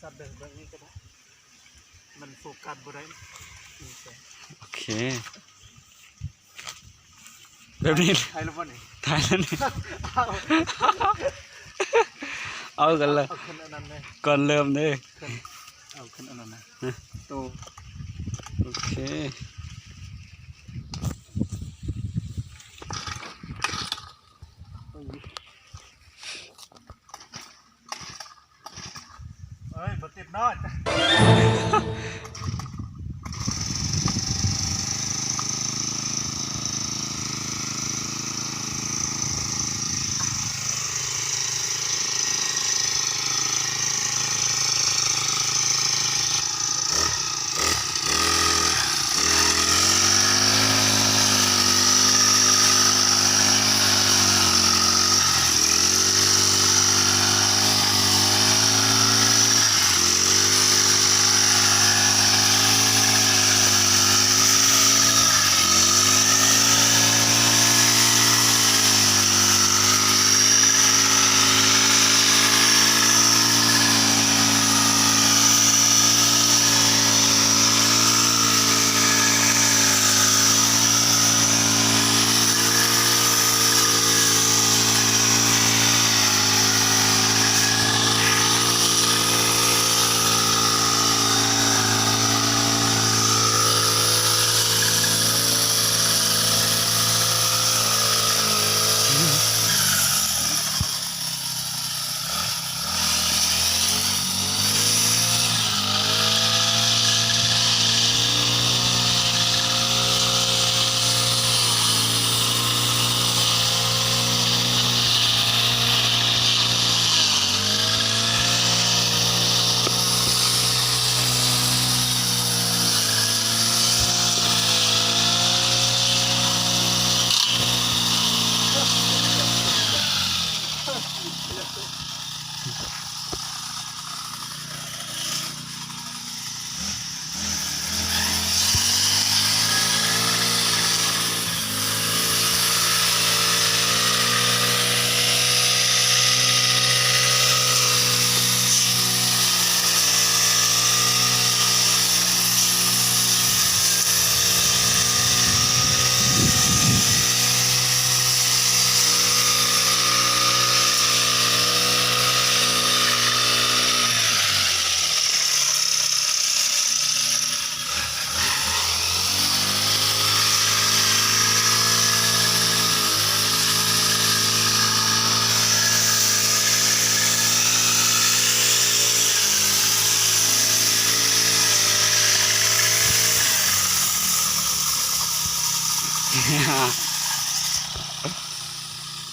ຕັດເດີ ເບິ່ງນີ້ກໍໄດ້ ມັນໂຟກັສບໍ່ໄດ້. ໂອເຄ ແບບນີ້ ຖ່າຍແລ້ວບໍ່ນີ້? ຖ່າຍແລ້ວນີ້. ເອົາ ເອົາກັນເລີຍ ເອົາຂຶ້ນອັນນັ້ນເລີຍ ກ່ອນເລີ່ມເດ້. ຂຶ້ນ ເອົາຂຶ້ນອັນນັ້ນນະ ຮະ ໂຕ ໂອເຄ. ເອີຍ ບໍ່ຕິດເນາະ.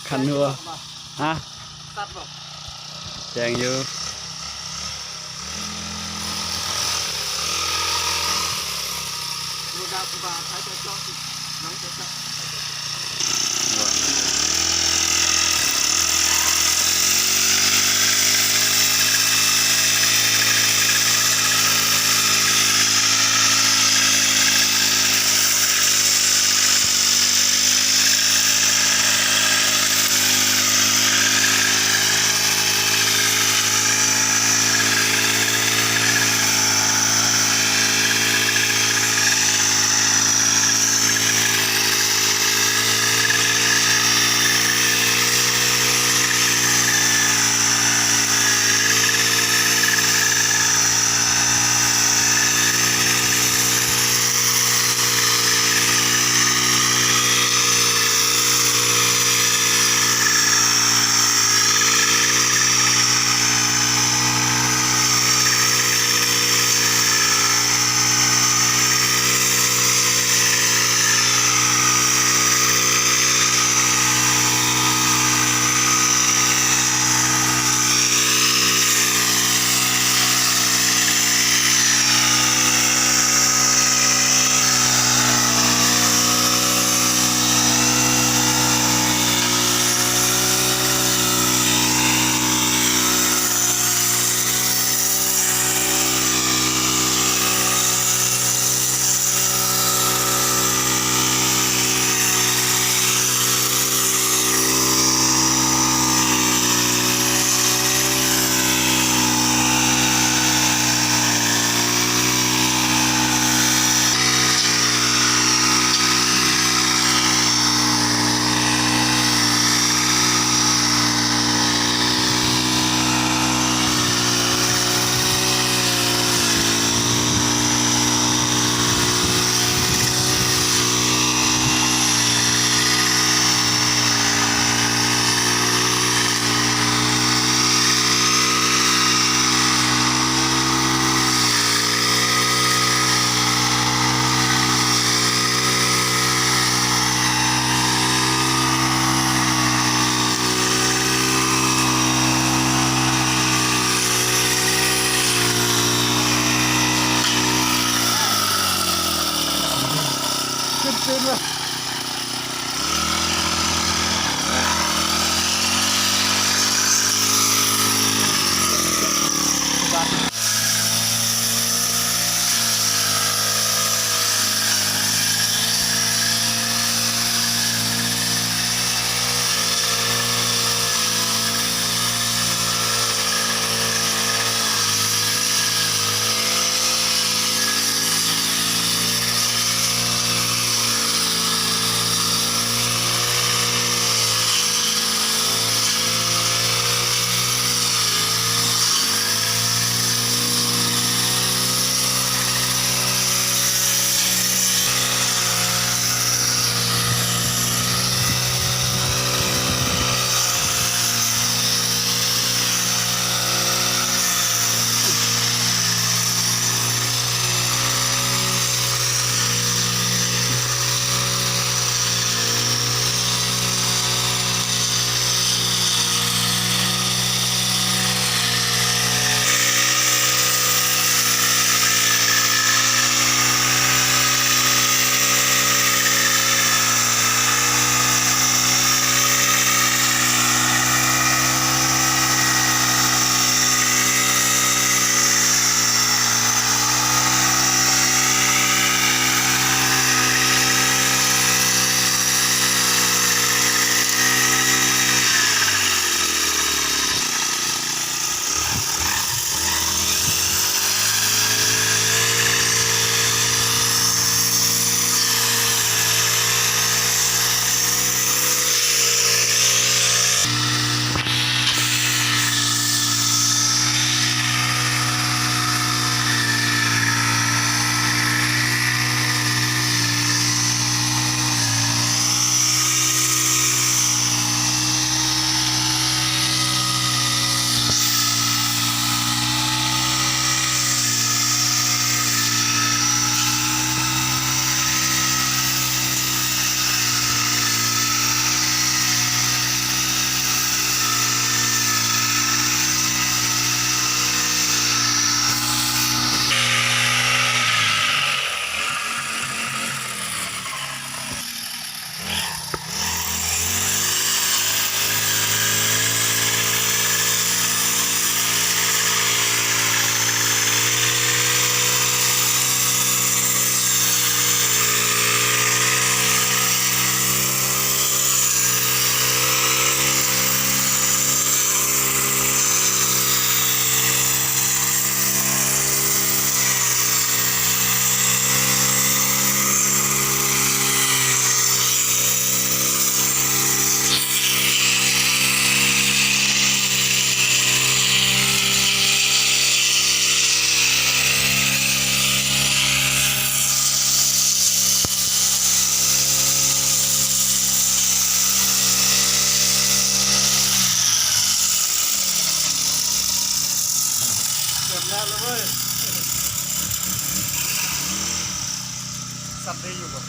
ຄັນຫົວ ຮະ? ຕັດບໍ່? ແຈ້ງຢູ່. ແລ້ວເວີຍ ສັບໄດ້ຢູ່ບໍ່?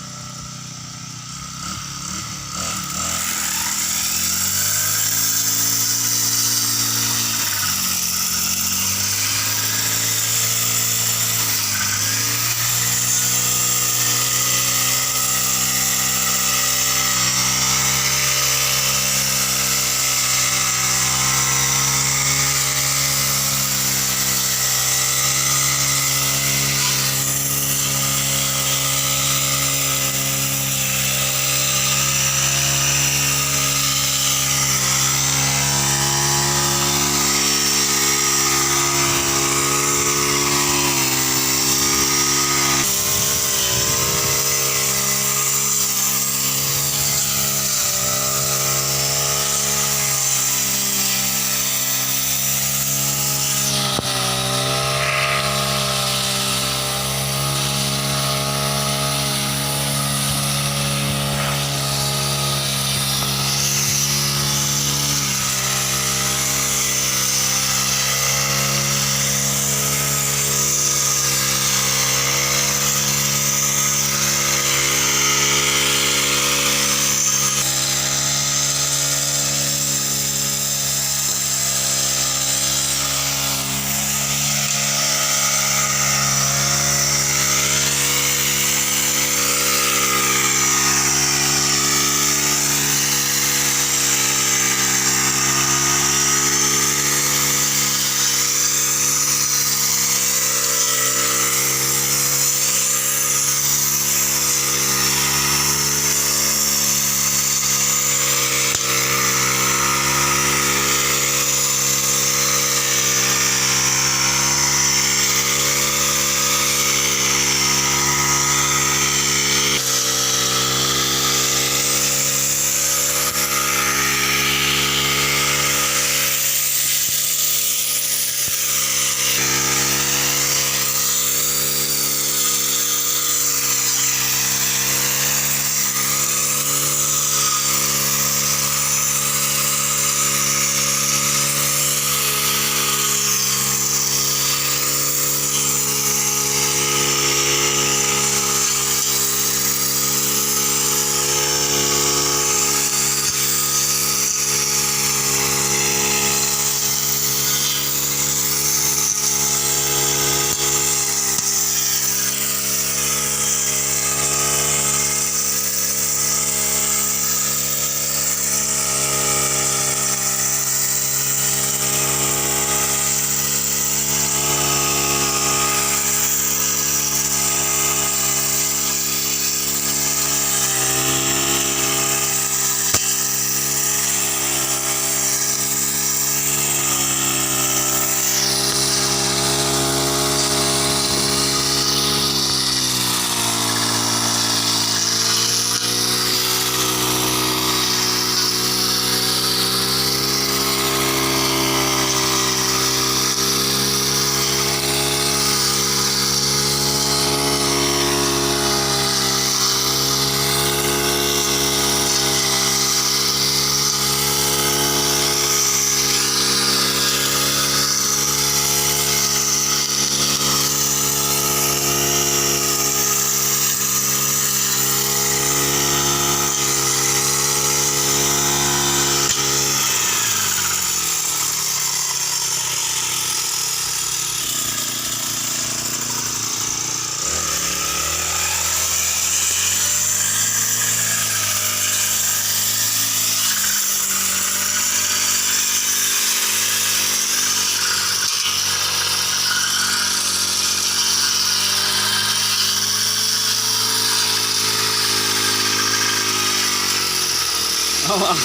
ເອົາ ເອົາ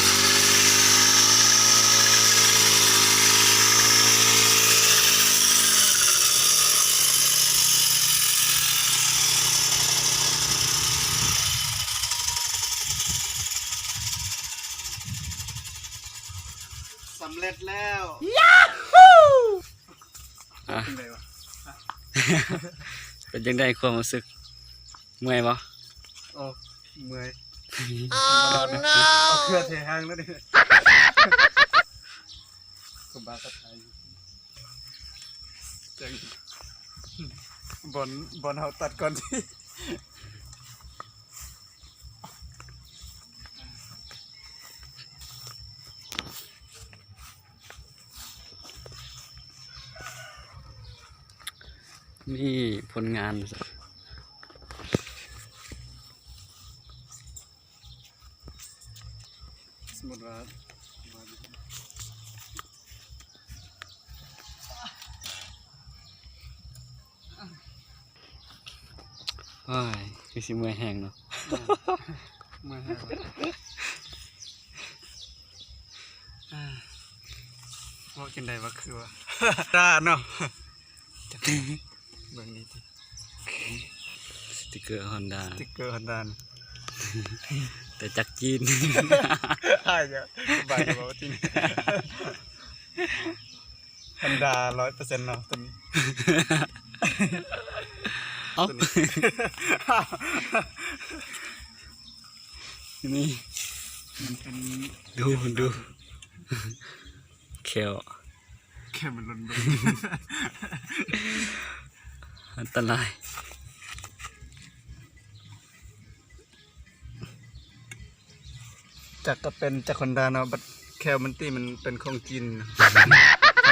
ສຳເລັດແລ້ວ ຍາຫູ! ອ່ະ ເປັນຈັ່ງໃດວະ? ເປັນຈັ່ງໃດຄວາມຮູ້ສຶກ? ເມື່ອຍບໍ່? ໂອ້ ເມື່ອຍ. ໂອ້ ໂນ! ເອົາເຄືອເທຫາງແລ້ວນີ້ ສະບາຍສະບາຍ. ເປັ ບ່ອນ ບ່ອນເຮົາຕັດກ່ອນທີ່ ນີ້ຜົນງານ ສົມມຸດວ່າ ໂອ້ຍ ຄືຊິເມື່ອຍແຮງເນາະ ເມື່ອຍແຮງ ເວົ້າຈັ່ງໃດວ່າຄືວ່າ ຕາເນາະ ເບິ່ງນີ້ຕິ ສະຕິກເກີຮອນດາ ສະຕິກເກີຮອນດາ ແຕ່ຈັກຈີນ ອ້າຍ ສະບາຍດີບໍ່ຕິ ຮອນດາຮ້ອຍເປີເຊັນເນາະໂຕນີ້ ເອົ້າ ໂຕນີ້ ນີ້ ມັນເປັນ ດູ ດູ ແຂ້ວ ແຂ້ວມັນຫຼົ່ນເບິ່ງ ອັນຕະລາຍ ຈັກກະເປັນຈັກຮອນດາເນາະ ບັດແຂ້ວມັນຕິ ມັນເປັນຂອງຈີນ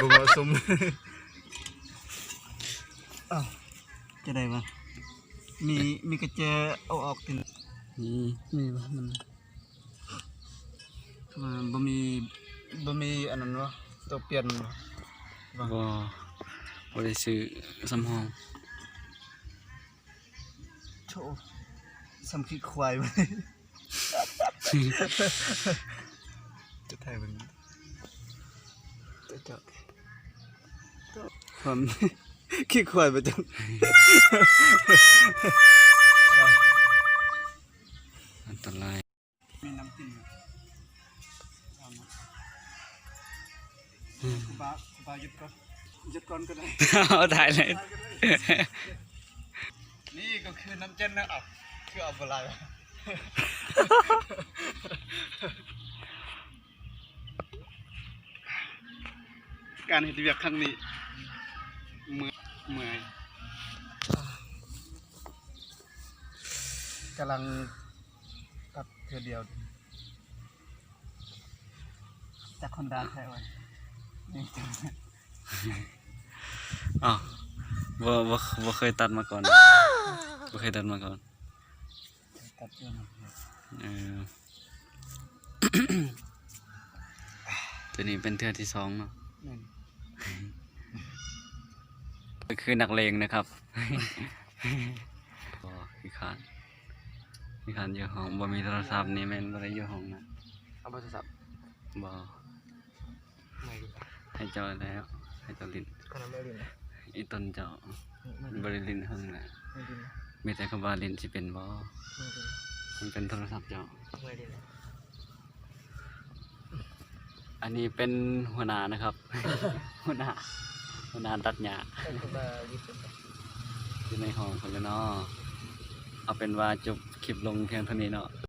ບໍ່ເໝາະສົມ ອ້າວ ຈະໄດ້ຫວາ ມີ ມີກະແຈເອົາອອກຕິ ມີ ມີຫວາ ມັນ ອ່າ ບໍ່ມີ ບໍ່ມີອັນນັ້ນຫວາ ໂຕປ່ຽນຫວາ ບໍ່ ບໍ່ໄດ້ຊື້ສຳຮອງ ໂທ້ ສ່ຳຂີ້ຄວາຍ ຈະຖ່າຍເບິ່ງ ຈະ ຈະ ຄວາມຂີ້ຄວາຍປະຈຳ ອັນຕະລາຍ ມີນ້ຳກິນ ອືມ ຄູບາ ຄູບາຢຸດກ່ອນ ຢຸດກ່ອນກໍໄດ້ ເອົາ ຖ່າຍເລີຍ ນີ້ກໍຄືນ້ຳເຈັນນະ ເອົາ ຄືເອົາບໍ່ຫຼາຍວະ ການເຮັດວຽກຄັ້ງນີ້ ເມື່ອຍ ເມື່ອຍ ກຳລັງຕັດເທື່ອດຽວ ຈັກຮອນດາແທ້ເວີຍ ນີ້ ອ້າວ ບໍ່ ບໍ່ ບໍ່ເຄີຍຕັດມາກ່ອນ ບໍ່ເຄີຍຕັດມາກ່ອນ ຕັດເທື່ອ ເອີ ໂຕນີ້ເປັນເທື່ອທີສອງເນາະ ແມ່ນ ກໍຄືນັກເລງນະຄັບ ບໍ່ ຂີ້ຄ້ານ ຂີ້ຄ້ານຢູ່ຫ້ອງ ບໍ່ມີໂທລະສັບນີ້ແມ່ນບໍ່ໄດ້ຢູ່ຫ້ອງນະ ເອົາບໍ່ໂທລະສັບ ບໍ່ ໃຫ້ເຈົ້າແລ້ວ ໃຫ້ເຈົ້າຫຼິ້ນ ຂ້ອຍນຳໄປຫຼິ້ນນະ ອີ່ຕົນເຈົ້າ ອືມ ບໍ່ໄດ້ຫຼິ້ນເຫິງແລ້ວ ບໍ່ຫຼິ້ນນະ ມີແຕ່ຄຳວ່າຫຼິ້ນຊິເປັນບໍ່ ບໍ່ຫຼິ້ນນະ ມັນເປັນໂທລະສັບເຈົ້າ ບໍ່ຫຼິ້ນນະ ອັນນີ້ເປັນຫົວໜ້ານະຄັບ ຫົວໜ້າ ຫົວໜ້າຕັດຫຍ້າ ຢູ່ໃນຫ້ອງເພິ່ນແລ້ວເນາະ ເອົາເປັນວ່າຈົບຄລິບລົງພຽງເທົ່ານີ້ເນາະ.